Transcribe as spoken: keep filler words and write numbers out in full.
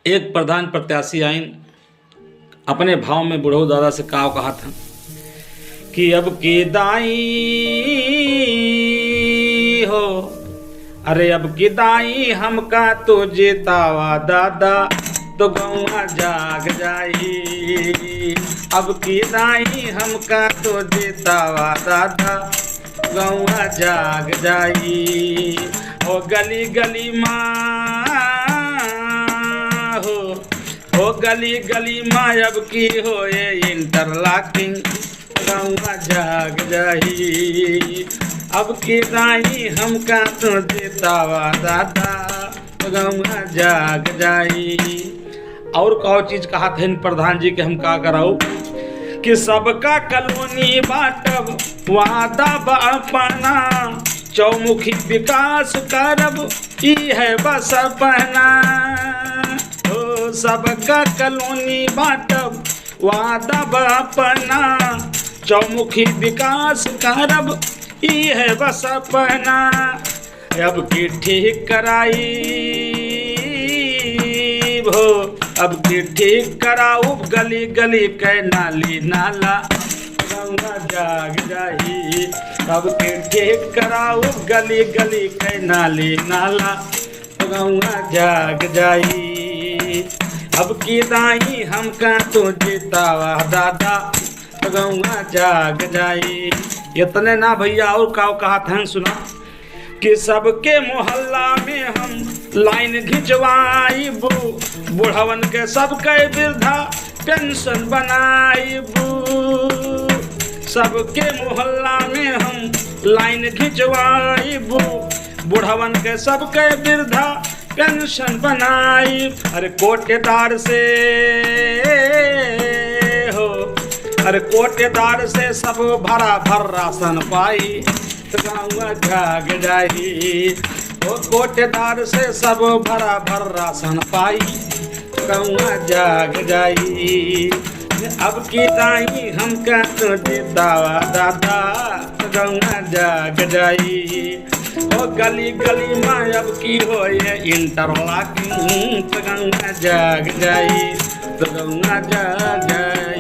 एक प्रधान प्रत्याशी आइन, अपने भाव में बुढ़ऊ दादा से काव कहत हन कि अब की दाई हो, अरे अब की दाई हमका तो जितावा दादा, तो गौवा जाग जाई। अब की दाई हमका तो जितावा दादा, गौवा जाग जाई। ओ गली गली मा हो, ओ गली गली मा अब की होए interlocking, गौवा जाग जाई। अब की दाई हमका तो जितावा दादा, गौवा जाग जाई। और कौ चीज कहत हन प्रधान जी के हम का कराऊ कि सबका कॉलोनी बांटब, वादा बा अपना, चौमुखी विकास करब, ई है बस सपना। ओ सबका कॉलोनी बांटब, वादा बा अपना, चौमुखी विकास करब, ई है बस सपना। अब की ठीक कराई हो, अब की ठीक कराऊ गली गली के नाली नाला, गौवा जाग जाई। अब की ठीक कराऊ गली गली के नाली नाला, गौवा जाग जाई। अब की दाई हमका तो जितावा दादा, गौवा जाग जाई। इतने ना भैया, और काव कहत हन सुना कि सबके मोहल्ला में हम लाइन घिंचवाइबू, बुढ़वन के सबके वृद्धा पेंशन बनाइबू। सबके मोहल्ला में हम लाइन घिंचवाइबू, बुढ़वन के सबके वृद्धा पेंशन बनाई। अरे कोटेदार से हो, अरे कोटेदार से सब भरा भर राशन पाई, तो गौवा जाग जाई। ओ कोटेदार से सब भरा भर राशन पाई, तो गौवा जाग जाई। अब की दाई हमका तो जितावा दादा, तो गौवा जाग जाई। ओ गली गली मा अब की होए interlocking, तो गौवा जाग जाई, तो गौवा जाग जाई।